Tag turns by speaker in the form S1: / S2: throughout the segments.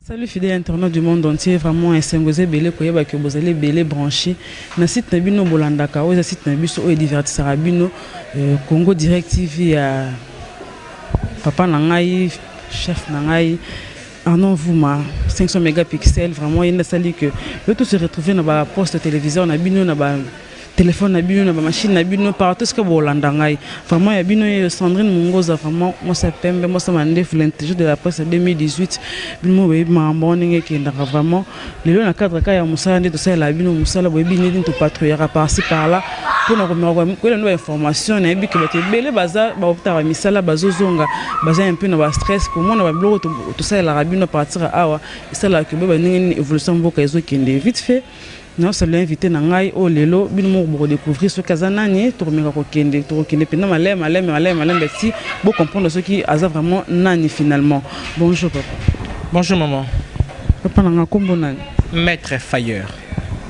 S1: Salut fidèle internaute du monde entier, vraiment esengo eza ebele koyeba que bozali ebele branché na site na bino bolandaka oyo eza site na biso oyo divertisaka bino Congo Direct TV ya papa na ngai chef na ngai Arnaud Mvuma 500 mégapixels vraiment ye nde asali que yo to se retrouver na ba poste téléviseur na bino na ba téléphone na bino na ba machine na bino partout ce que bolanda ngai vraiment ya bino ye Sandrine Mungoza vraiment mwasi ya pembe mwasi ya mandefu l'intelligence de la presse ya 2018 bino boyebi makambo ndenge ekendaka vraiment lelo na cadre kaka ya mosala nde tosalela bino mosala boyebi nini topatrouillaka par-ci par-là mpona komeka koyela no bainformation. Nayebi ke bato ebele baza baotaka misala, bazozonga, baza un peu na bastress. Komona babiloko tosalelaka bino à partir ya awa esalaka ke boyeba ndenge nini évolution mboka ezokende. Vite fait, naosala invité na ngai oyo lelo bino moko bokodécouvrir soki aza nani. Tokomeka kokende, tokokende mpenza maleme maleme maleme maleme ti bocomprendre soki aza vraiment nani finalement. Bonjour papa.
S2: Bonjour maman.
S1: Papa na nga, nkombo nani?
S2: Maître Fire.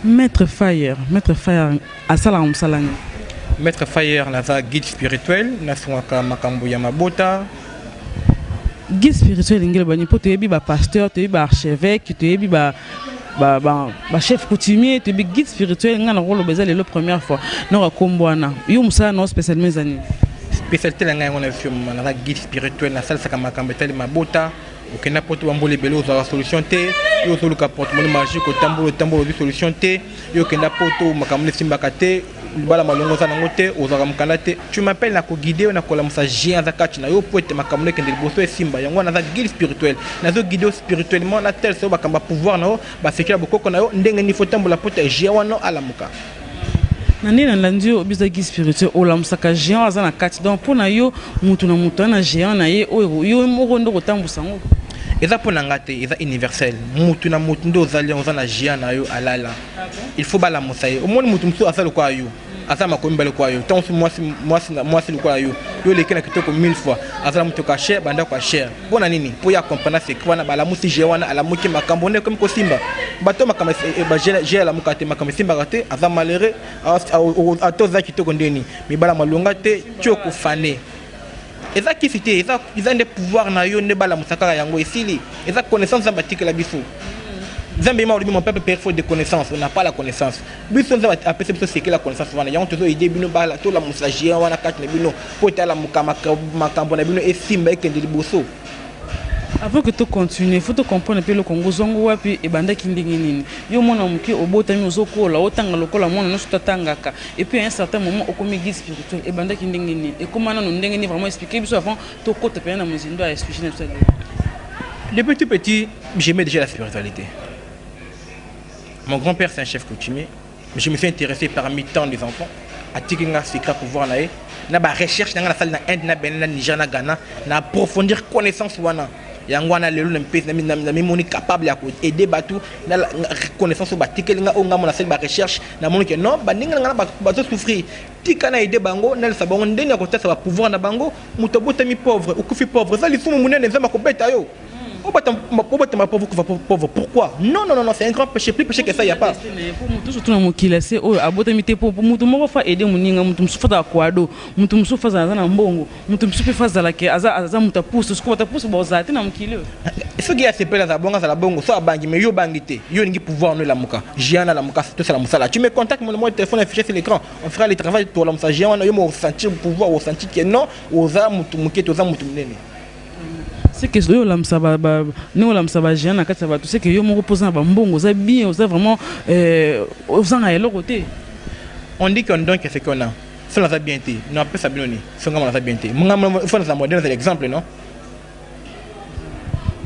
S1: Maître Fire. Maître Fire asalaka mosala nini?
S2: Maître Fire, naza guide spirituel, nasungaka makambo ya mabota.
S1: Guide spirituel elingi eloba nini? Mpo toyebi bapasteur, toyebi baarchevêque, toyebi bachef coutumier, toyebi guide spirituel. Ngai nakoloba eza lelo première fois nayoka kombo wana. Yo, mosala nao spécialement eza nini?
S2: Spécialité na ngai yango na biso mama, naza guide spirituel, nasalisaka makambo etali mabota. Okenda poto bambola ebele, ozwaka solution te. Yo ozoluka porte-monnaie magique, otambola otambola, ozwi solution te. Yo okenda poto, makambo esimbaka te, libala malongo oza nango te, ozwaka mokanda te, tu m'appelles, na koguide yo na kolamusa géant aza kati na yo po ete makambo no ekende liboso, esimba. Yango wana naza guide spirituel, nazoguide yo spirituellement na tel so makambo ya pouvoir na yo, basecret ya bokoko na yo, ndenge nini faut tambola po ete géant wana alamuka.
S1: Na nde nalandi yo, obiza guide spirituel, olamusaka géant aza na kati. Donc mpo na yo, mutu na mutu aza na géant na ye oyo yo moko nde kotambusa yango?
S2: Eza mpo na nga te, eza universel. Mutu na mutu nde ozali, oza na géant na yo alala, il faut balamusa ye. Omoni, mutu mosusu aza lokola yo, aza makolo mibale lokola yo, ntango mosusu mwasi lokola yo, yo oleki na kitoko mille fois, aza na motoka cher, bandako ya cher. Mpo na nini? Mpo ya comprendre secret wana, balamusi géant wana, alamuki, makambo nde ekomi kosimba. Bato makambo géant alamuka te, makambo esimbaka te, aza malheureux. Ata oza kitoko ndeni, mibala malonga te, ti okofane. Eza kisi te, eza nde pouvoir na yo nde balamusa kaka yango, esili. Eza connaissance Nzambe atikela biso. Nzambe yema olobi: "Mon peuple périt faute de connaissance." On n'a pas la connaissance. Biso, Nzambe apesi biso secret la connaissance wana, yango tozo aider bino tolamusa géant wana kati na bino mpo ete alamuka, makambo na bino esimba, ekende liboso.
S1: Avant que to continue, faut to comprendre mpe eloko yango ozwango wapi, ebandaki ndenge nini. Yo mwana moke, obotami, ozokola, otanga lokola mwana nyonso totangaka, et puis à un certain moment okomi guide spirituel. Ebandaki ndenge nini? Ekóma nano ndenge nini? Vraiment explique biso avant tokota mpenza na mozindo ya sujet na biso ya lelo.
S2: Depuis tout petit, j'aimais déjà la spiritualité. Mon grand-père, c'est un chef coutumier. Je me suis intéressé parmi tant des enfants. Atiki nga secret pouvoir na ye na ba recherche na nga nasali na Inde, na Benin, na Niger, na Ghana, na approfondir connaissance wana. Yango wana lelo na mpesi na mimoni capable ya koaider bato na connaissance oyo batikeli nga, oyo nga mo nasali ba recherche, namoni ke non, baninga na nga bazosouffrir, tika na aider bango, nalisa bango ndenge ya kotasa bapouvoir na bango. Moto abotami pauvre, okufi pauvre, eza lisumu monene, Nzambe akobeta yo. Obotama pauvre, okufa pauvre, pourquoi? Non, non, non, non, c'est un grand péché, plus péché que ça y a pas.
S1: Motu surtout na mokili ase oyo abotami te po motu moko fa aide moninga, motu mosusu fa azala kwado, motu mosusu fa azala aza na mbongo, motu mosusu mpe fa azalake aza moto apusu. Siko bato apusu bozala te na mokili oyo?
S2: Soki asepeli, azala bongo, azala bongo. So abangi, mais yo obangi te, yo olingi pouvoir no elamuka, géant nalamuka, tosala mosala. Tu me contactes, mon numéro de téléphone affiché sur l'écran, on fera le travail, tolamusa géant wana, yo mo osentir pouvoir, osentir ke non, oza motu moke te, oza motu monene.
S1: C'est que oyo olamusa, ndenge olamusa bagéant na kati ya bato, c'est que yo moko mpoza na bambongo, oza bien, oza vraiment ozanga eloko te.
S2: On dit qu'on donne que ce qu'on a. So naza bien te, non, apesa bino ni so nga naza bien te, faut naza modèle, naza l'exemple, non?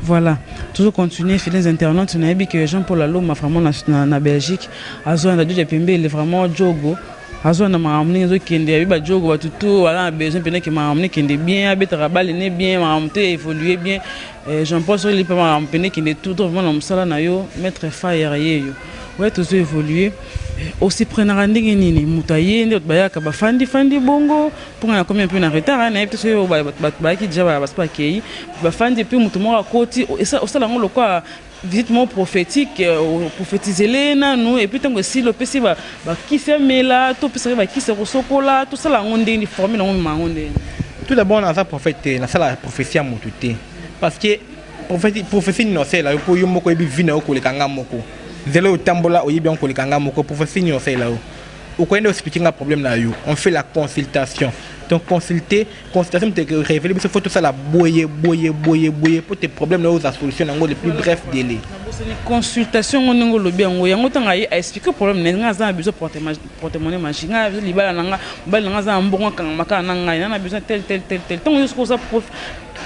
S1: Voilà, toujours continuer, fidèles internautes. Nayebi que Jean-Paul Aloma vraiment na Belgique azwanda jojo pembele, vraiment jogo azwanda makambo ndenge ezokende. Yabi bajogo bato tu aza na besoin mpena ke makambo nekende bien, abetaka bale ne bien, makambo te évolue bien. Jean-Paul, soki lipa makambo mpena ekende tout droit vraiment na mosala na yo, Maître Fire yeyo oya. Tozo évolue aussi. Prenaka ndenge nini moto aye nde bato bayaka bafandi fandi bongo? Mponga nakomi mpe na retard, nayebi te soki bato bayaki déjà, basi bakei, bafandi, et puis moto moko akoti, osala yango lokola visite moko prophétique, prophétisele nanu, et puis ntango esili, opesi bakisi amela to opesaki bakisi ya kosokola. Tosala yango ndenge forme nango, mema yango ndenge?
S2: Tout d'abord, naza prophète te, nasala prophétie ya motu te, parce que Prophétie nini osalela yo mpo yo moko oyebi vie na yo koleka nga moko? Nzela oyo otambola, oyebi yango koleka nga moko. Prophétie nini osalela yo? Okoyenda expliquer nga problème na yo, on fait la consultation. Donc consulter, consultation te révéler biso, faut tosala boye boye boye boye po te problème na yo oza solution nango le plus bref délai.
S1: Nabosani consultation yango, ndenge olobi yango, yango ntango aye aexpliquer problème na nga, aza na besoin porte-monnaie magique, ngai besoin libala na nga, mobali na nga aza na mbongo, akangama kaka na ngai, na besoin tel tel tel tel. Ntango yo soki oza prof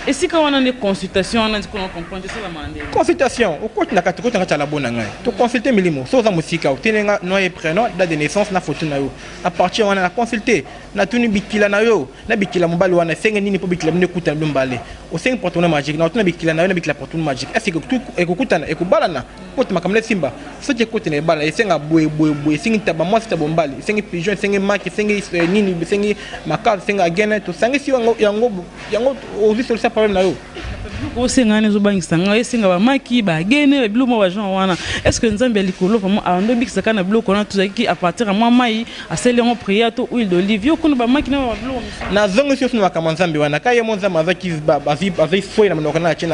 S1: esika wana nde consultation wana ndiko na comprendre esalamaka ndenge.
S2: Consultation, okoti na kati, okoti na kati ya labo na ngai, toconsulte milimo. So oza mosika, otindi nga nom et prénom, date de naissance na photo na yo. À partir wana na consulte, natuni bikila na yo na bikila mobali wana, esenge nini mpo bikila bino ekutana bino mibale. Osengi porte-monnaie magique, na otuna bikila na yo na bikila porte-monnaie magique, est ce ekokutana, ekobalana po te makambo na esimba? Soki ekoti na ebala, esenga boye boye boye, esengi ntaba mwasi, ntaba mobali, esengi pigeon, esengi maki, esengi nini, esengi makasi, esengi agene, tosangisi yango yango yango, ozwi solution problème na yo.
S1: Biloko osenga wana ezobangisa ngai, esenga bamaki, bagene, biloko mwa bagenre wana. Est ce que Nzambe ya likolo vraiment abandi obikisaka na biloko wana? Tozalaki à partir ya mwa mai, asali yango prière to huile d'olive, yo kuna bamaki na babiloko mosusu.
S2: Nazongisi nyonso na makambo ya Nzambe wana. Ka ye mo Nzambe azwaki, azwi foi na monoko na atie,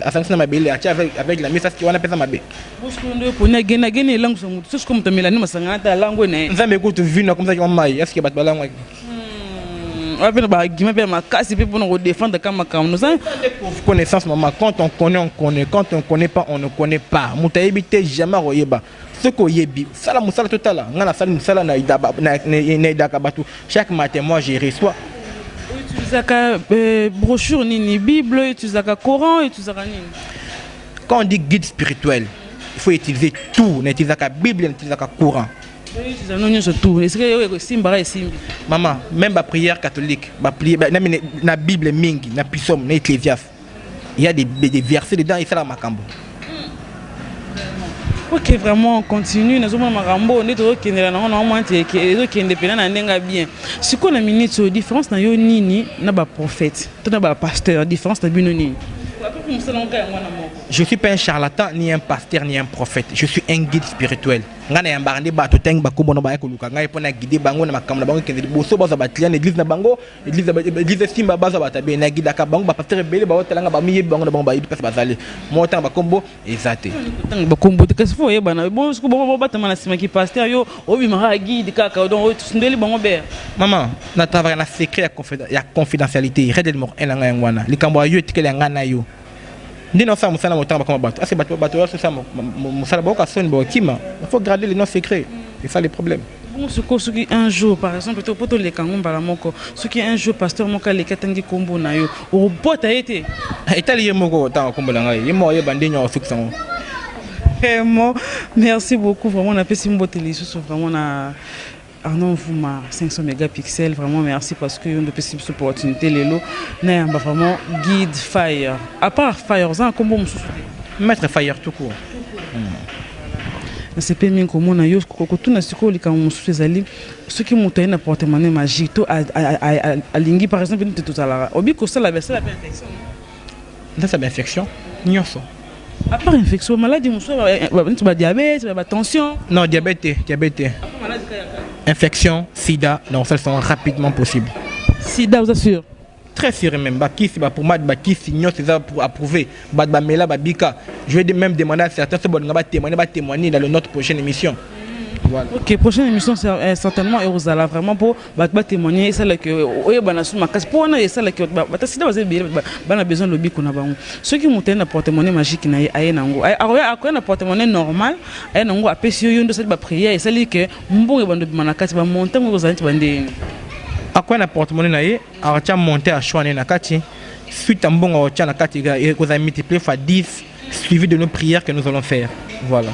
S2: asangisi na mabele, atie avec la misa wana mpenza mabe.
S1: Bosiko nde oponi agene, agene elangusa motu. So sikoyo moto amelani masanga ata alangwe na ye.
S2: Nzambe kutu vino akomisaki mwa mai, eske bato balangwaki?
S1: Wana mpe na baargument mpe ya makasi mpe mpona kodéfendre ka makambo noza.
S2: Connaissance, maman, quand on connaît, on connaît. Quand on connaît pas, on ne connaît pas. Moto ayebi te, jamais akoyeba. Soki oyebi, sala mosala, totala. Ngai nasali mosala, naaidaka bato chaque matin. Moi, je reçois.
S1: Utilisaka brochure nini? Bible? Utilisaka Coran? Utilisaka nini?
S2: Quand on dit guide spirituel, il faut utiliser tout. Nautilisaka Bible, nautilisaka Coran.
S1: Outilisaka nyonso tout, esika oyo esimbaka, esimbi.
S2: Mama, même baprière catholique, baprière na Bible mingi, na Psaume, na Ecclésiaste, il y a des versets dedans, esala makambo.
S1: Ok, vraiment, on continue. Nazomona makambo nde tozokendela nango na mwa nti ezokende mpena na ndenge ya bien. Sikoyo na minute oyo, différence na yo nini na baprophète to na bapasteur? Différence na bino nini? Mosala ngo yango wana moko.
S2: Je suis pas un charlatan, ni un pasteur, ni un prophète. Je suis un guide spirituel. Ngai nayambaka nde bato ntangi bakombo na baya koluka ngai mpo na guide bango na makambo na bango ekende liboso, bazwa baclient na église na bango, église esimba, bazwa bato abe. Naguidaka bango. Bapasteur ebele baotalanga, bamiyebi bango na bango, bayebi mpasi bazali. Mo otanga bakombo eza te.
S1: Ntango bakombo te, kasi fo oyebana bon. Soki bobatama na nsima ki pasteur, yo obimaka guide kaka, donc osundeli bango bere.
S2: Mama, na travaille na secret ya confidentialité. Règle numéro 1 na ngai yango wana. Likambo ya yo etikeli ya ngai na yo. Nde naosala mosala, motanga bakoma bato ase bato, bato osala mosala, baoka soni, baokima. Il faut garder le nom secret, c'est ça le problème.
S1: Bongo sikoyo, soki un jour, par exemple, to po toleka yango mbala moko, soki un jour pasteur moko aleki, atangi nkombo na yo, okobota ye te?
S2: Etali ye moko. Otanga nkombo na ngai, ye moko ayeba ndenge akosukisa yango.
S1: Vraiment, merci beaucoup. Vraiment, napesi mbote lisusu vraiment na Arnaud Mvuma 500 mégapixels. Vraiment merci, parce que yo opesi biso opportunité lelo nayamba vraiment Guide Fire. À part Fire, oza na nkombo mosusu te?
S2: Maître Fire tout court.
S1: Nasepeli mingi komona yo. Kotuna sikoyo likambo mosusu ezali, soki moto aye na porte-monnaie magique to alingi, par exemple, nete tozalaka obi kosala, basala mpe infection?
S2: Ndasa bainfection nyonso.
S1: À part infection, maladie mosusu neti badiabète, batension?
S2: Non, diabète te, diabète te. Infection, sida, donc ça sont rapidement possible.
S1: Sida, oza sûr?
S2: Très sûr même. Bakisi, bapomade, bakisi nyonso eza approuvé. Bato bamela, babika. Je vais même demander à certains, so balinga batémoigner, batémoigner dans notre prochaine émission. Voilà.
S1: Ok, prochaine émission certainement ekozala vraiment mpo bato batémoigner, esalaki oyebana su makasi mpo wana esalaki bata sida baza ebele, bana besoin lobiko na bango. Soki moto aye na porte-monnaie magique na ye, aye nango, akoya na porte-monnaie normal, aye nango, apesi yo, yo nde osali baprière, esali ke mbongo ebando ebima na kati, bamontant ngo ekozala neti bandenge?
S2: Akoya na porte-monnaie na ye, akotia montant ya choix na ye na kati. Suite ya mbongo akotia na kati, ekozala multiplier fois 10, suivi de nos prières que nous allons faire. Voilà.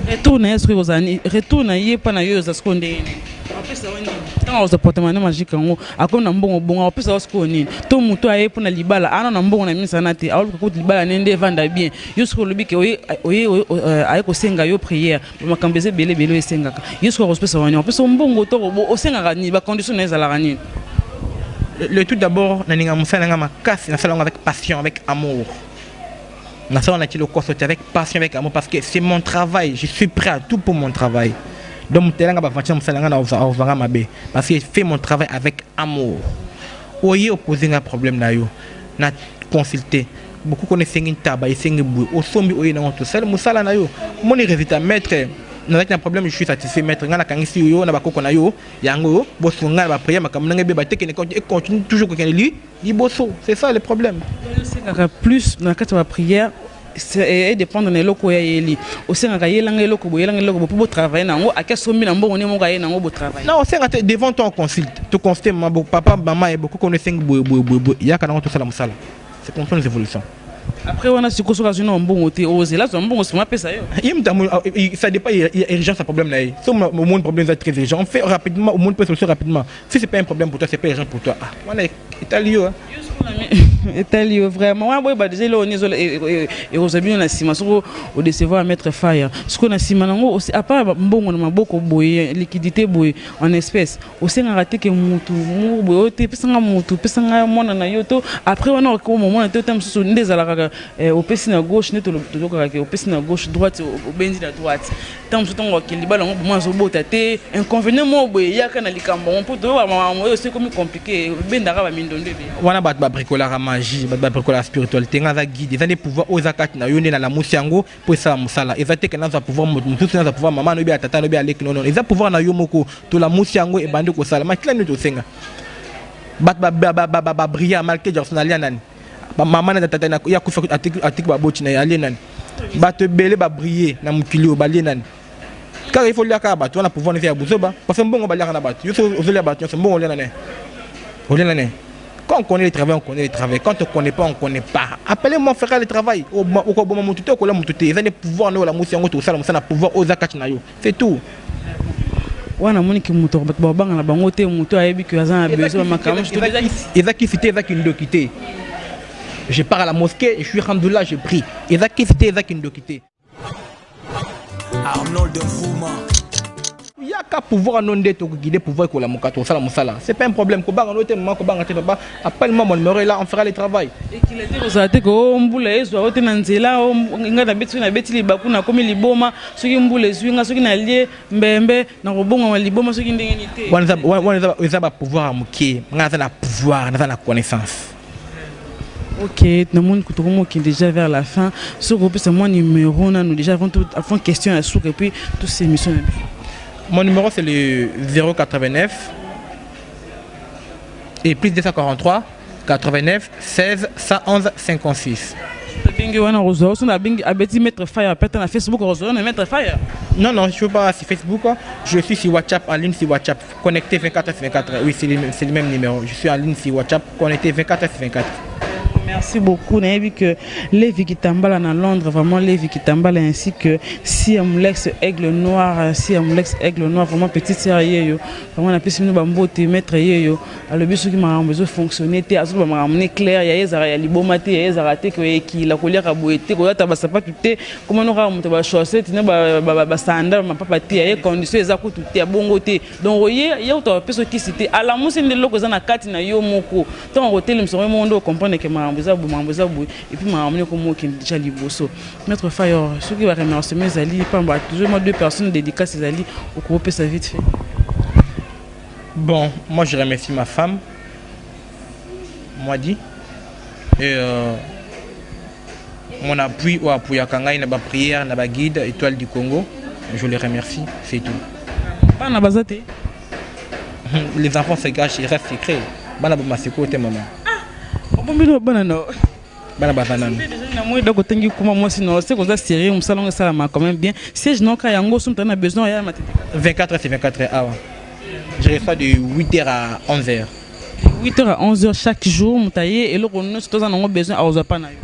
S1: Retour na ye soki kozala, retour na ye mpa na yo oza sikoyo ndenge nini? Apesa yo nini ntango akozwa porte-monnaie magique yango, akomi na mbongo bongo, apesa yo sikoyo nini? To moto aye mpo na libala, ana na mbongo na misana te, aoluka kuti libala ne nde evanda bien. Yo soki olobi ke oye aye kosenga yo prière, makambo eza ebele ebele oyo esengaka, yo soki akopesa wani, apesa mbongo to osengaka nini? Bacondition na ye ezalaka nini?
S2: Le tout d'abord, naninga mosala nanga makasi, nasala yango avec passion, avec amour. Nasala na lokoso te, avec passion, avec amour, parce que c'est mon travail. Je suis prêt à tout pour mon travail. Donc moto elanga baventure mosala nga na ozwanga mabe, parce que je fais mon travail avec amour. Oye opose nga problème na yo, na consulter. Bokoko na esengi ntaba, esengi boye, osombi oye nango, tosali mosala na yo, omoni résultat. Maître, nazalaki na problème, je suis satisfait. Maître, ngai nakangisi yo na bakoko na yo, yango bosunga ngai na baprière, makambo ndenge ebeba te, kende e continue toujours kokende li liboso. C'est ça le problème.
S1: Osengaka plus na kati ya baprière edépendre na eloko oyo ayeli. Osengaka yelanga eloko boye, yelanga eloko boye, mpo botravaille na yango, ake asombi na mbongo nde moko aye nango, botravaille.
S2: Non, osenga te devant toi, on consulte, toconsulte mama, papa, mama ye, bokoko no esengi boye, boye, boye, boye, yaka nango, tosala mosala. C'est comme ça nos évolutions.
S1: Après wana sikoyo, soki azwi na mbongo te, ozela azwa mbongo nsima apesa yo?
S2: Ye moto, ça dépend ya urgence ya problème na ye. So omoni problème eza très urgent, on fait rapidement, omoni mpe solution rapidement. Si c'est pas un problème pour toi, c'est pas urgent pour toi, ah wana etali yo.
S1: Etali yo vraiment. Wana boyeba déjà eloko nini ekozwa bino na nsima soki odecevoir Maître Fire. Sikoyo na nsima nango, à part mbongo na maboko boye, liquidité boye en espèce, osengaka te ke mutu moko boye oyo te pesanga mutu, pesanga mwana na yo to après wana okomomona te? Ota mosusu nde ezalaka kaka opesi na gauche, nde tozokaka ke opesi na gauche, droite obendi na droite. Ntango mosusu, ntango akende libala yango, bomoi azobota te, inconvénient moko boye eyaka na likambo yango, mpo toyoka makambo oyo soki ekomi compliqué, ebendaka bamindondo ebele.
S2: Wana bato babricolaka magie, bato babricolaka spiritualité. Nga aza guide, eza nde pouvoir oyo eza kati na yo nde nalamusi yango mpo esala mosala. Eza te ke nazwa pouvoir moto mosusu, nazwa pouvoir mama noyebi ya tata noyebi aleki. Nono, eza pouvoir na yo moko, tolamusi yango, ebandi kosala. Makila nini tosenga? Bato babrilla, Michael Jackson alia nani? Bamama na tata ya kufa, atiki baboti na ye, alie nani? Bato ebele babrille na mokili oyo, balie nani? Kaka il faut lia kaka bato wana, pouvoir neti ya buzoba, parce que mbongo baliaka na bato. Yo so ozolia bato nyonso, mbongo olia na ne, olia na ne. Quand on connaît le travail, on connaît le travail. Quand on connaît pas, on connaît pas. Appelez-moi, faire le travail. Okoboma motu te, okola motu te. Eza nde pouvoir nde olamusi yango, tosala mosala na pouvoir oyo eza kati na yo. C'est tout.
S1: Wana amoniki moto, bato babanga na bango te, moto ayebi ke aza na besoin ya makambo.
S2: Eza kisi te, eza kindoki te. Je pars à la mosquée, je suis alhamdoulilah, je prie. Eza kisi te, eza kindoki te.
S3: Arnold Mvuma.
S2: Yaka, pouvoir no nde tokoguide, pouvoir ekolamuka, tosala mosala. C'est pas un problème. Kobanga no te mama, kobanga te papa. Appelle-moi, mon numéro est là, on fera le travail.
S1: Ekila te, kozala te ko mbula ezwa o te na nzela, ngai nabeti, soki nabeti libaku, nakomi liboma, soki mbula ezwi nga, soki nalie mbembe, nakobongama liboma, soki ndenge nini te.
S2: Wana eza bapouvoir ya moke. Ngai naza na pouvoir, naza na connaissance.
S1: Ok, namoni tokomokende déjà vers la fin. Soki opesa mwa numéro nanu déjà avant, tout, avant question ya suka, et puis tous ces émissions na biso.
S2: Mon numéro, c'est le 089 et plus 243 89 16 111 56.
S1: Abengi wana, kozwa so nabengi abeti Maître Fire apeta na Facebook, kozwa na Maître Fire.
S2: Non, non, je ne suis pas sur Facebook. Je suis sur WhatsApp, en ligne sur WhatsApp. Connecté 24 sur 24. Oui, c'est le même numéro. Je suis en ligne sur WhatsApp, connecté 24 sur 24.
S1: Merci beaucoup. Nayebi que Levi Kitambala na Londres, vraiment Levi Kitambala ainsi que Siam Lex Aigle Noir, Siam Lex Aigle Noir, vraiment petite sœur yeyo. Vraiment napesi bino bambote. Maître yeyo alobi soki makambo ezofonctionne te, azoloba makambo ne clair ya ye, ezalaka ya liboma te, ya ye ezalaka te koyekila, koliaka boye te, kolata basapatu te, komano kaka moto bachaussette na basandale, mapapa te, ya ye condition eza kutu te ya bongo te. Donc oye ye kutu apesa okisi te, alamusi nde eloko eza na kati na yo moko. Ntango kotelemisa yo moko nde ocomprendre ke makambo eza boye, makambo eza boye, et puis makambo nde komokende déjà liboso. Maître Fire, soki baremerciement ezali pamba, toujours mwa deux personnes, dédicace ezali, okopesa vite fait.
S2: Bon, moi je remercie ma femme, moi dit, et mon appui ou appui à Kangai, na ba prière, na ba guide, Étoile du Congo, je les remercie, c'est tout.
S1: Bana baza te?
S2: Les enfants se cachent, ils restent secrets. Bana ba maseko te, maman.
S1: Obombino bana no?
S2: Bana baza nanu.
S1: Namoni donc otangi kuma mwasi na se koza sérieux, mosala ngo esalama quand même bien. Siège noka yango so moto na besoin ya matete?
S2: 24 c'est 24 heures awa. Je reçois de 8h à 11h.
S1: 8h à 11h chaque jour, moto aye, eloko nyonso toza nango besoin, akozwa pa na yo.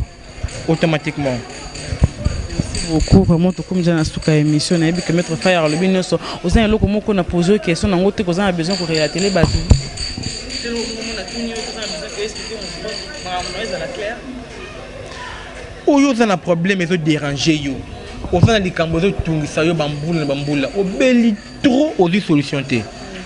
S2: Automatiquement.
S1: Merci beaucoup. Vraiment tokomi déjà na suka ya émission. Nayebi ke Maître Fire alobi nyonso. Oza na eloko moko na pose question nango te, koza na besoin korelatele bato? Eloko moko natuni yo, toza na besoin koexplike moto, makambo na yo ezala clair.
S2: Oyo oza na problème ezodérange yo, oza na likambo ezotungisa yo bambula na bambula, obeli trop, ozwi solution te,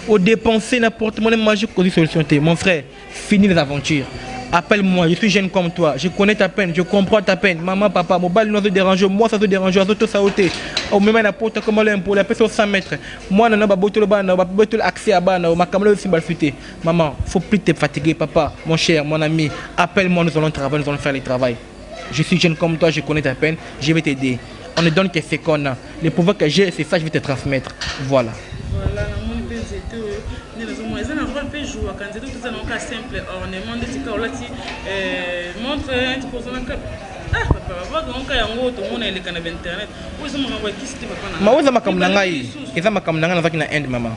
S2: odépense na porte-monnaie magique, ozwi solution te, mon frère, fini les aventures. Appelle-moi, je suis jeune comme toi, je connais ta peine, je comprends ta peine. Maman, papa, mobali no dérange, moi ça te dérange, azotosa yo te. Omema na pota comme le impôt, apesa 100 mètres. Moi na babotolo bana, babotolo accès à bana, makambo osimba te. Maman, faut plus te fatiguer, papa, mon cher, mon ami, appelle-moi, nous allons travailler, nous allons faire le travail. Je suis jeune comme toi, je connais ta peine, je vais t'aider. On ne donne que ce qu'on a. Le pouvoir que j'ai, c'est ça, je vais te transmettre. Voilà.
S1: Voilà, namoni mpe nzete oyo nde nazomona eza na role mpe jouaka nzete oyo toza nango ka simple ornement ndeti ka olati montre neti kozalaka. Ah papa, babagango yango tomona eleka na bainternet. Oyo eza makambo ya kisi te, papa na
S2: Ma oyo eza makambo na ngai, eza makambo na ngai, nazalaki na Inde, mama.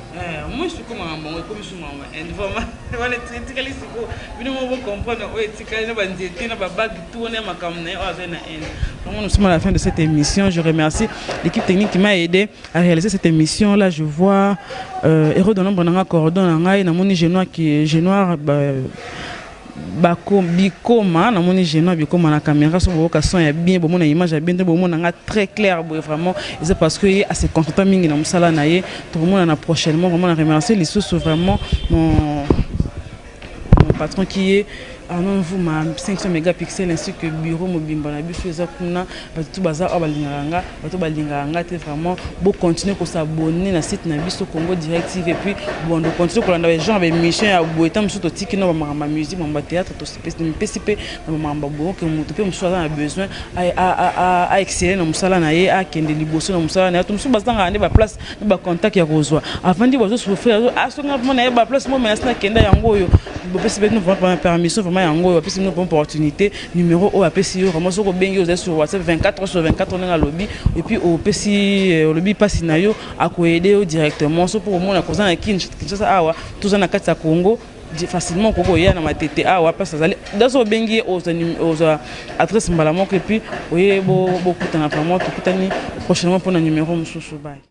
S1: Moi siko makambo yango ekomi su makambo ya Inde vraiment. Wana etikali siko bino moko bocomprendre oyo etikali na banzete na babague tout wana ya makambo na ye oyo azali na Inde. Vraiment, nous sommes à la fin de cette émission. Je remercie l'équipe technique qui m'a aidé à réaliser cette émission. Là, je vois Héros de l'ombre nanga cordon na ngai, namoni Genois qui Genois bako bikoma, namoni Genois bikoma na caméra. So boyoka son ya bien, bomona image ya bien te, bomona nga très clair boye. Vraiment, eza parce que ye ase concentre mingi na mosala na ye. Tokomona na prochainement. Vraiment, na remercier lisusu vraiment mon patron qui est Arnaud Mvuma, 500 mégapixels, ainsi que bureau mobimba na biso eza kuna. Bato tu baza oyo balingaka nga, bato balingaka nga te, vraiment bocontinue kosabonner na site na biso Congo Direct TV et puis bon, continuer kolanda bagenre baémission ya boye. Ta mosusu totiki na bamakambo ya musique, makambo ya théâtre, mipesi mpe na bamakambo ya boye ke moto mpe mosusu aza na besoin aexceller na mosala na ye, akende liboso na mosala na ye. To mosusu bazangaka nde baplace na bacontact ya kozwa, avandi bazosouffrir. Soki nga na ye baplace mo menasi nakenda yango oyo bopesi bino vraiment permission, vraiment yango oyo bapesi bino opportunité. Numéro oyo apesi yo, vraiment soki obengi, ozali sur WhatsApp 24 heures sur 24 ndenge alobi, et puis opesi, olobi mpasi na yo, akoaider yo directement. So mpo komona koza na Kinshasa awa, toza na kati ya Congo, facilement okoki koya na Matete awa, place azali. Daso obengi ye, ozwa adresse mbala moko et puis oye bokutana. Vraiment, tokutani prochainement mpona numéro mosusu. Bye.